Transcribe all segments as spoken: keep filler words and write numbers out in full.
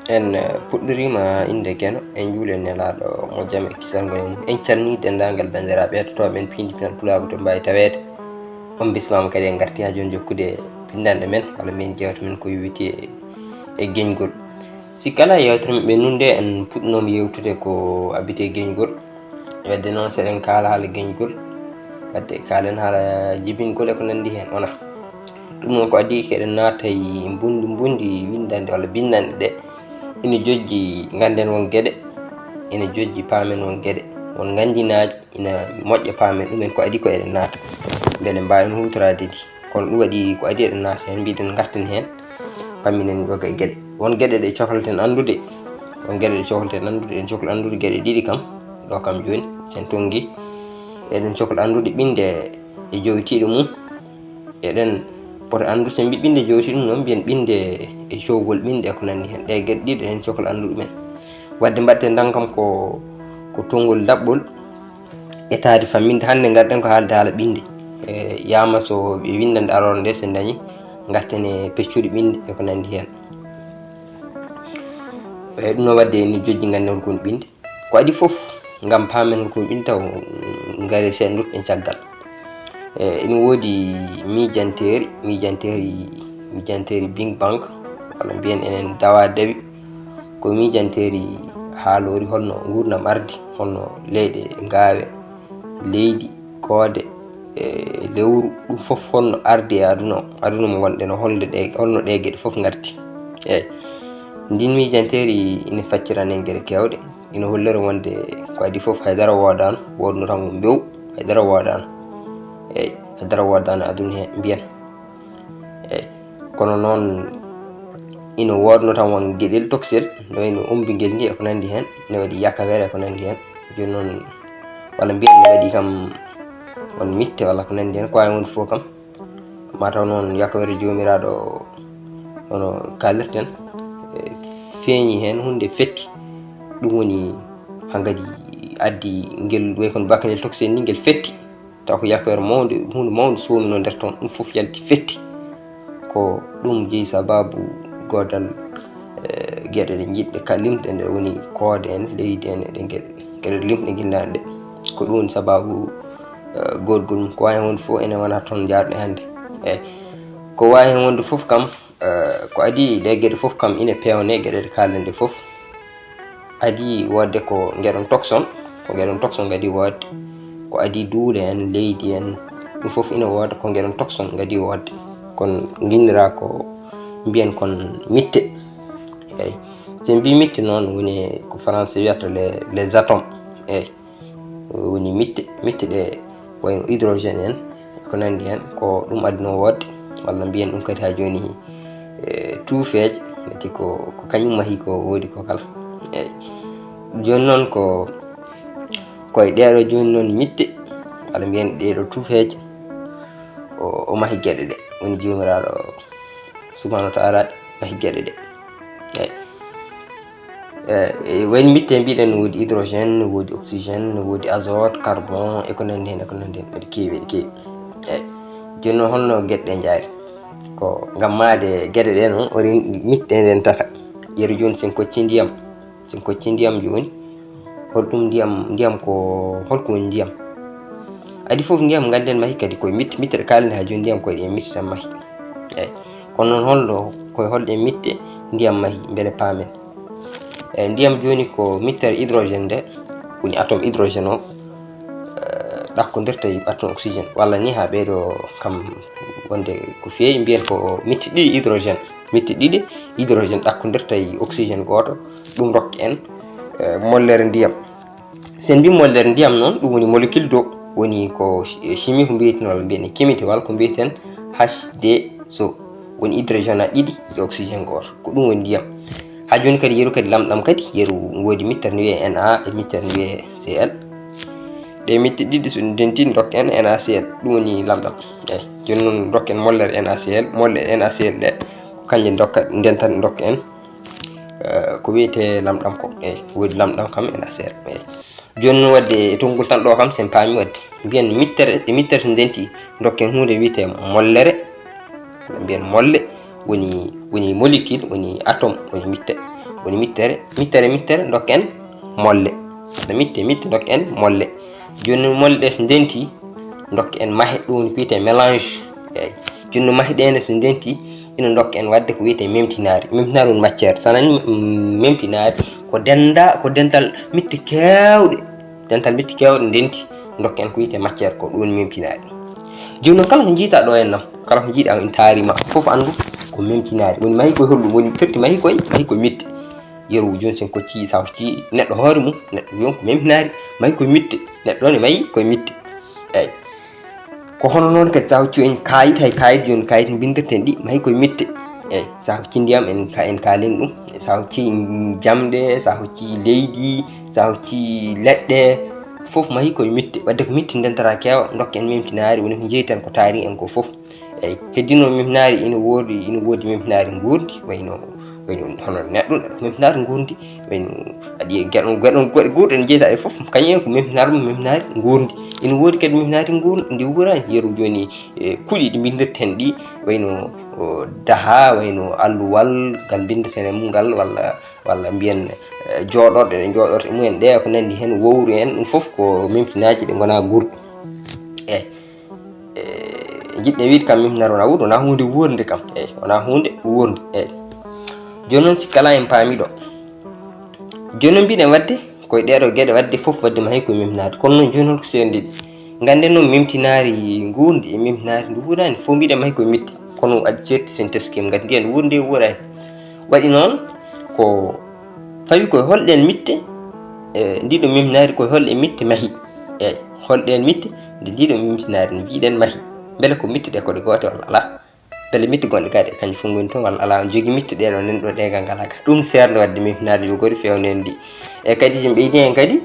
En puɗɗoriima innde Geno, en njuuli e Nelaaɗo mo jam e kisal ngoni mum. En calminii denndaangal banndiraaɓe heɗotooɓe men piindi pinal Pulaagu to mbaawi taweede. On mbismaama kadi, en ngartii haa jooni jokkude binndanɗe men, walla mbiyen jeewte men ko yowitii e, e geñgol. Si kala yeewtere men ɓennunde, en puɗɗinooma yeewtude ko abbiti e geñgol. Wadde noon, so eɗen kaala haala geñgol, wadde kaalen haala jibingol e ko nanndi heen, wona? Ɗum noon ko adii ko eɗen naata e mbundi mbundi winndanɗe walla binndanɗe ɗe ina jojji, ngannden won geɗe, ina jojji paamen won geɗe, won nganndinaaji ina moƴƴa paamen ɗumen, ko adii ko eɗen naata mbele mbaawen huutoraade ɗi. Kono ɗum waɗi ko adii eɗen naata heen, mbiɗen ngarten heen, pamminen yoga e geɗe. Won geɗe ɗe cohlten anndude, won geɗe ɗe cohlten anndude, en cohli anndude geɗe ɗiɗi kam, ɗo kam jooni, sen tonngi, eɗen cohli anndude ɓinnde e jowitiiɗo mum, eɗen poti anndude, sen mbi ɓinnde jowitiiɗo mum noon, mbiyen ɓinnde e cowgol ɓinnde e ko nanndi heen. Ɗe geɗe ɗiɗi eɗen cohli anndude ɗumen. Wadde mbaɗten tan kam ko, ko tonngol laɓɓol, etaade famminde. Hannde ngarɗen ko haalde haala ɓinnde. E, yahma so ɓe winndanɗe aroore nde, so en dañi, ngarten e peccuɗi ɓinnde e ko nanndi heen. E, ɗum noon wadde ene jojji ngannden ko woni ɓinnde. Ko adii fof, ngam paamen ko woni ɓinnde taw, ngare seeɗa ndutto en caggal. E, ene woodi miijanteeri, miijanteeri, miijanteeri Big Bang, walla mbiyen enen dawa dawi. Ko miijanteeri haaloori holno nguurndam ardi, holno leyɗe ngaawe, leydi, koode, e lewru, ɗum fof holno ardi e aduna o, aduna mo ngonɗen o, holde ɗe, holno ɗe geɗe fof ngarti. Eeyi, ndin miijanteeri ina faccirana en geɗe keewɗe, ina hollira wonde ko adii fof haydara woodaano, woodno tan ko mbew, haydara woodaano. Eeyi, haydara woodaano e aduna he mbiyen. Eeyi, kono noon ina woodno tan won geɗel toksel, no wayno ombingel ni e ko nanndi heen, ne waɗi yakawere e ko nanndi heen. Jooni noon, walla mbiyen ne waɗi kam won mitte walla ko nanndi heen, ko waawi wonde fof kam. Mataw noon yakawere Joomiraaɗo, hono kaalirten, e, feeñi heen huunde fetti. Ɗum woni hankadi addi ngel, way kono bakkanel toksel ni, ngel fetti. Taw ko yakawere mawnde, huunde mawnde soominoo nder toon, ɗum fof yalti fetti. Ko ɗum jeyi sababu goodal, eh, geɗe ɗe njiɗɗe ka limde, nde woni koode en, leydi en, e ɗe geɗe, geɗe limɗe ginnaaɗe ɗe. Ko ɗum woni sababu, eh, goodgol mum. Ko waawi wonde fof, enen wonaa toon njaarɗe hannde. Eeyi, ko waawi heen wonde fof kam, eh, ko adii ɗe geɗe fof kam ina peewnee, geɗe ɗe kaalɗen ɗe fof. Adii woodde ko ngeɗon tokson, ko ngeɗon tokson ngadii woodde. Ko adii duule en, leydi en, ɗum fof ina wooda ko ngeɗon tokson ngadii woodde. Kono nginndiraa ko mbiyen kon mitte. Eeyi. So en mbii mitte noon, woni ko français wiyata les, les atomes. Eeyi. Woni mitte, mitte ɗe wayno hydrogène en, ko nanndi heen, ko ɗum adunoo woodde, walla mbiyen ɗum kadi haa jooni, e, tuufeeje, ngati ko, ko kañum mahi ko woodi ko kala. Eeyi. Jooni noon ko, ko e ɗeeɗo jooni noon mitte, walla mbiyen ɗeeɗo tuufeeje, o, o mahi geɗe ɗe, woni Joomiraaɗo Subhaanahu wa Ta'aalaa mahi geɗe ɗe. Eeyi. E, e, wayno mitte mbiɗen, no woodi hydrogène, no woodi oxygène, no woodi azote, carbon, e ko nanndi heen, e ko nanndi heen, eɗe keewi, eɗe keewi. Eeyi. Jooni noon, holno geɗe ɗe njaari? Ko ngam mahde geɗe ɗe noon, ori mitte nden tata. Yeru jooni, sen kocci ndiyam, sen kocci ndiyam jooni, holɗum ndiyam, ndiyam ko, holko woni ndiyam? Adii fof ndiyam ngannden mahi kadi koye mitte, mitte ɗe kaalen haa jooni ndiyam koye ɗe mitte tan mahi. Eeyi. Kono noon holɗo, koye holɗe mitte ndiyam mahi, mbele paamen? Eeyi, ndiyam jooni ko mittere hydrogène nde, woni atome hydrogène o, eh, ɗakkondirta e atome oxygène, walla ni haa ɓeydo kam wonde ko feewi, mbiyen ko mitte ɗiɗi hydrogène. Mitte ɗiɗi hydrogène ɗakkondirta e oxygène gooto, ɗum rokki en, eh, mollere ndiyam. So en mbii mollere ndiyam noon, ɗum woni molécule d'eau, woni ko chi-, chimie ko mbiyeten, walla mbiyen e chimie walla ko mbiyeten H deux O, woni hydrogène aji ɗiɗi e oxygène gooto. Ko ɗum woni ndiyam. Haa jooni kadi yeru kadi lamɗam kadi, yeru ngoodi mittere ne wiyee N A e mittere ne wiyee C L. Ɗe mitte ɗiɗi so ɗe ndenti ndokka en N A C L, ɗum woni lamɗam. Eeyi, jooni noon ndokken mollere N A C L, molle N A C L ɗe, ko kanje ndokka, ndentat ndokka en, eh, ko wiyetee lamɗam ko. Eeyi, woodi lamɗam kam N A C L. Eeyi. Jooni noon wadde e tonngol tan ɗo kam, sen paami wadde. Mbiyen mittere, e mittere so ndenti, ndokken huunde wiyetee mollere. Mbiyen molle, woni, woni molécule, woni atome, woni mitte. woni mittere, mittere, mittere, ndokka en molle. Ɓe mitte, mitte, ndokka en molle. Jooni noon molle ɗe so ndenti, ndokka en mahe, ɗum woni ko wiyetee mélange. Eeyi. Jooni noon mahe ɗe ne so ndenti, ina ndokka en waɗde ko wiyetee memtinaari. Memtinaari woni matière. So a nanii, mm, memtinaari ko dennda-, ko dental mitte keewɗe. Dental mitte keewɗe ndenti, ndokka en ko wiyetee matière ko, ɗum woni memtinaari. Jooni noon kala ko njiytaa ɗo en noon, kala ko njiyɗaa ina taari ma, fof anndu ko memtinaari. Woni mahi koye holɗum? Woni firti mahi koye, mahi koye mitte. Yeru jooni sen kocci, sa hocci neɗɗo hoore mum, neɗɗo wiyon ko memtinaari, mahi koye mitte. Neɗɗo ne mahi koye mitte. Eeyi. Ko hono noon kadi sa hocci en kaayit, hay kaayit jooni, kaayit mbindirten ɗi, mahi koye mitte. Eeyi, sa hocci ndiyam, en ka-, en kaalin ɗum. Sa hocci jamɗe, sa hocci leydi, sa hocci leɗɗe, fof mahi koye mitte. Wadde ko mitte ndentata keewa, ndokka en memtinaari, woni ko njeyten ko taari en ko fof. Eeyi, heddino memtinaari ina woodi, ina woodi memtinaari nguurndi, wayno, wayno hono neɗɗo, neɗɗo memtinaari nguurndi, wayno aɗa yiya geɗon, geɗon, goɗɗe guurɗe ne jeyta e fof, kañum en ko memtinaari mum, memtinaari nguurndi. Ina woodi kadi memtinaari nguurndi ndi wuuraani, yeru jooni, e, kuɗi ɗi mbindirten ɗi, wayno, o, daha, wayno alluwal ngal mbindirten e mum ngal, walla, walla mbiyen, e, jooɗorɗe ɗe jooɗorte mumen ɗe, ko nanndi heen, wowru en, ɗum fof ko memtinaaji ɗi ngonaa guurɗi. Eeyi. E, njiɗɗen wiide kam, memtinaari wonaa wuurde, wonaa huunde wuurde kam. Eeyi, wonaa huunde wuurde. Eeyi. Jooni noon, sikka alaa en paamii ɗo. Jooni noon, mbiɗen waɗde koye ɗee ɗoo geɗe, waɗde fof, waɗde mahi koye memtinaari. Kono noon, jooni noon, ko seerndi ɗi. Ngannden noon, memtinaari nguurndi e memtinaari ndi wuuraani, fof mbiɗen mahi koye mitte. Kono aɗa ceerti sen teskiima, ngati mbiyen wuurde wuuraani. Waɗi noon, ko fawi koye holɗen mitte, e, ndiɗo memtinaari koye holɗen mitte mahi. Eeyi, holɗen mitte, nde ndiɗo memtinaari no mbiɗen mahi. Mbele ko mitte ɗe ko ɗe goote walla alaa? Mbele mitte gonɗe kadi e kañum fof ngoni toon walla alaa? On jogii mitte ɗee ɗoo nen ɗoo ɗee ngal ngalaa ga. Ɗum seernde waɗde memtinaari jogori feewneendi. E kadi, so en ɓeydi heen kadi,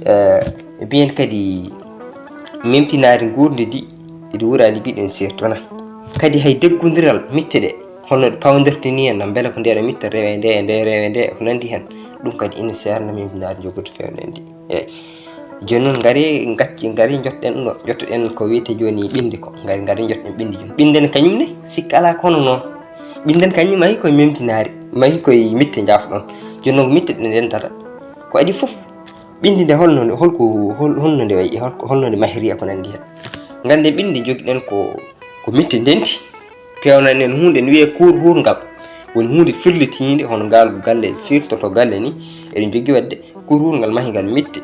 e, mbiyen kadi memtinaari nguurndi ndi, ndi wuuraani mbiɗen seertona. Kadi hay deggondiral mitte ɗe, hono ɗe pawndirta ni en, mbele ko nde ɗo mitte rewe nde, e nde rewe nde, e ko nanndi heen. Ɗum kadi ina seerna memtinaari jogori feewneendi. Eeyi. Jooni noon, ngari, ngacci, ngari, njottoɗen ɗum ɗo. Njottoɗen ko wiyetee jooni ɓinnde ko. Ngari, ngari, njottoɗen ɓinnde jooni. Ɓinnde ne kañum ne, sikka alaa kono noon. Ɓinnde ne kañum mahi koye memtinaari, mahi koye mitte, njaafo-ɗon. Jooni noon, ko mitte ɗe ndentata. Ko adii fof, ɓinnde nde holno nde, holko, hol-, holno nde wayi, holko, holno nde mahiri e ko nanndi heen. Ngannden ɓinnde njogiɗen ko, ko mitte ndenti. Peewnan en huunde, ne wiyee kuur huurngal. Woni huunde firlitiinde, hono ngal galle firtoto galle ni. Eɗen njogii waɗde kuur huurngal mahingal mitte.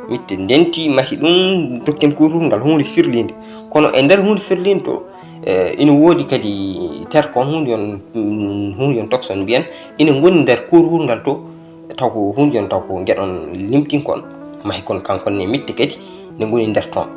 Mitte ndenti, mahi ɗum, dokken kuur huurngal, huunde firliinde. Kono e nder huunde firliinde to, e, ina woodi kadi terkon, huunde yon, mm, huunde yon tokson mbiyen, ina ngoni nder kuur huurngal to, taw ko huunde yon, taw ko ngeɗon limtinkon, mahi kon kankon ne mitte kadi, nde ngoni nder toon.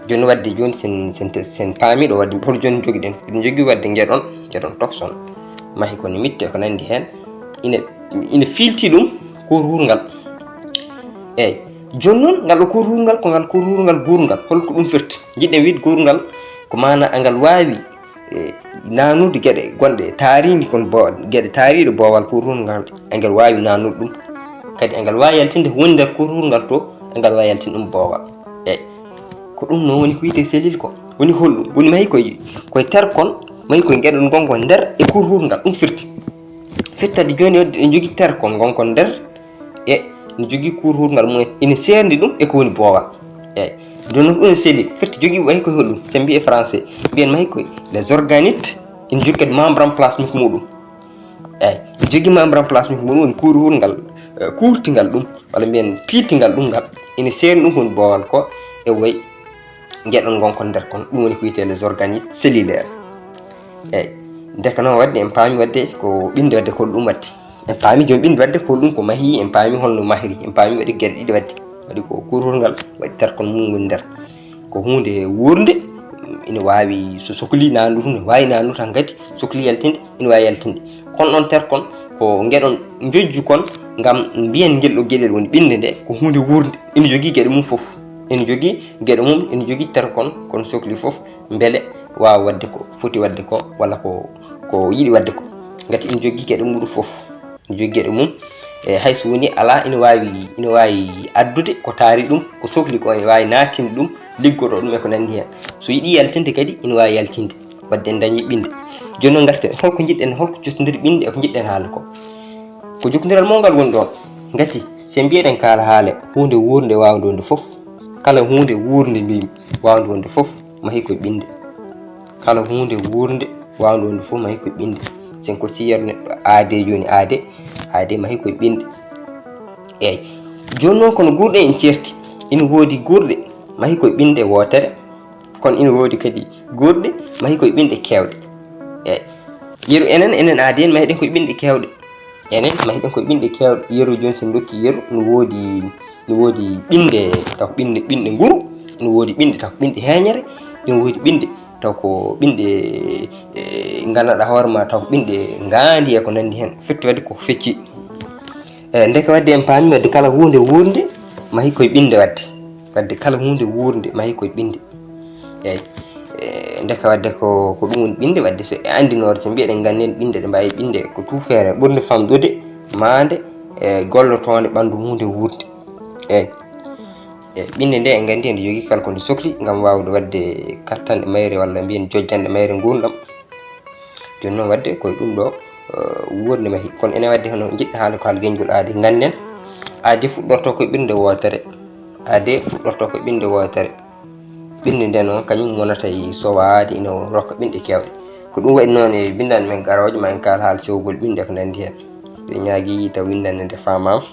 Jooni waɗde jooni sen, sen, sen paamii ɗo waɗde hol jooni njogiɗen? Eɗen njogii waɗde ngeɗon, ngeɗon tokson. Mahi ko ne mitte ko nanndi heen. Ina, ina fiilti ɗum kuur huurngal. Eeyi. Jooni noon, ngal ɗo kuur huurngal, ko ngal kuur huurngal guurngal. Hol ko ɗum firti? Njiɗɗen wiide guurngal ko maanaa angal waawi, e, naanude geɗe gonɗe taariindi kon bo-, geɗe taariiɗe boowal kuur huurngal, angal waawi naanude ɗum. Kadi angal waawi yaltinde ko woni nder kuur huurngal to, angal waawi yaltinde ɗum boowal. Eeyi. Ko ɗum noon woni ko wiyetee selil ko. Woni holɗum? Woni mahi koye, koye terkon, mahi koye ngeɗon ngonko nder e kuur huurngal. Ɗum firti. Firtata jooni waɗde eɗen njogii terkon ngonkon nder e no jogii kuur huurngal mum en. Ina seerndi ɗum e ko woni boowal. Eeyi. Jooni noon ko ɗum selil. Firti jogii mahi koye holɗum? So en mbiyi e français, mbiyen mahi koye les organites. Ina jogii kadi membrane plasmique muɗum. Eeyi, jogii membrane plasmique mum woni kuur huurngal, eh, kuurtingal ɗum, walla mbiyen piiltingal ɗum ngal, ina seerni ɗum ko woni boowal ko e woy ngeɗon ngonkon nder kon, ɗum woni ko wiyetee les organites cellulaires. Eeyi, ndeke noon waɗde en paami waɗde ko ɓinnde waɗde ko ɗum waɗde. En paami jooni ɓinnde waɗde ko ɗum ko mahi, en paami holno mahiri, en paami waɗi geɗe ɗiɗi waɗde. Waɗi ko kuur huurngal, waɗi terkon mum woni nder. Ko huunde wuurnde, ina waawi so sokli naandu, ne waawi naandu tan kadi, sokli yaltinde, ina waawi yaltinde. Kono ɗon terkon ko ngeɗon njojju kon ngam mbiyen ngel ɗo geɗel woni ɓinnde nde, ko huunde wuurnde. Ina jogii geɗe mum fof. Ina jogii geɗe mum, ina jogii terkon, kono sokli fof mbele waawa waɗde ko foti waɗde ko, walla ko, ko yiɗi waɗde ko. Ngati ina jogii geɗe muɗum fof. Jogii geɗe mum, e hay so woni alaa, ina waawi, ina waawi addude ko taari ɗum, ko sokli ko, ina waawi naatinde ɗum, liggoroo ɗum e ko nanndi heen. So yiɗii yaltinde kadi, ina waawi yaltinde, waɗde en dañii ɓinnde. Jooni noon ngarten, holko njiɗɗen, holko jottondiri ɓinnde e ko njiɗɗen haalde ko? Ko jokkondiral mawngal woni ɗoon. Ngati, so mbiyeɗen kaala haale, huunde wuurnde waawnde wonde fof, kala huunde wuurnde mbiimi waawnde wonde fof, mahi koye ɓinnde. Kala huunde wuurnde waawnde wonde fof, mahi koye ɓinnde. Sen ko ciyar neɗɗo aade jooni, aade, aade mahi koye ɓinnde. Eey. Jooni noon, kono guurɗe en ceerti. Ina woodi guurɗe mahi koye ɓinnde wootere, kono ina woodi kadi guurɗe mahi koye ɓinnde keewɗe. Eey. Yeru enen, enen aade en mahiɗen koye ɓinnde keewɗe. Enen mahiɗen koye ɓinnde keewɗe. Yeru jooni, so en ndokki yeru, no woodi, no woodi ɓinnde taw ko ɓinnde, ɓinnde nguru, no woodi ɓinnde taw ko ɓinnde heeñere, no woodi ɓinnde taw ko ɓinnde, eh, nganndanɗaa hoore ma, taw ko ɓinnde ngaandi e ko nanndi heen. Firti waɗde ko fecci. Eh, ndeke waɗde en paami waɗde kala huunde wuurnde mahi koye ɓinnde waɗde. Waɗde kala huunde wuurnde mahi koye ɓinnde. Eey. Eh, ndeke waɗde ko, ko ɗum woni ɓinnde waɗde. So e anndinoore, so mbiyeɗen ngannden ɓinnde, ɗe mbaawi ɓinnde ko tuufeere ɓurnde famɗude, maande, e gollotoonde ɓanndu huunde wuurde. Eey. E ɓinnde nde en nganndi ene jogii kala ko nde sokli ngam waawde waɗde kattanɗe mayre walla mbiyen jojjanɗe mayre nguurndam. Jooni noon waɗde koye ɗum ɗo, eh, wuurnde mahi. Kono ene waɗde hono njiɗɗo haala ko haala geñgol aade. Ngannden aade fuɗɗorto koye ɓinnde wootere. Aade fuɗɗorto koye ɓinnde wootere. Ɓinnde nde noon kañum wonata e sowaade ina rokka ɓinɗe keewɗe. Ko ɗum waɗi noon e binndanɗe men garooje ma en kaal haala cowgol ɓinnde e ko nanndi heen. Ɓe ñaagii taw winndanɗe nde faamaama.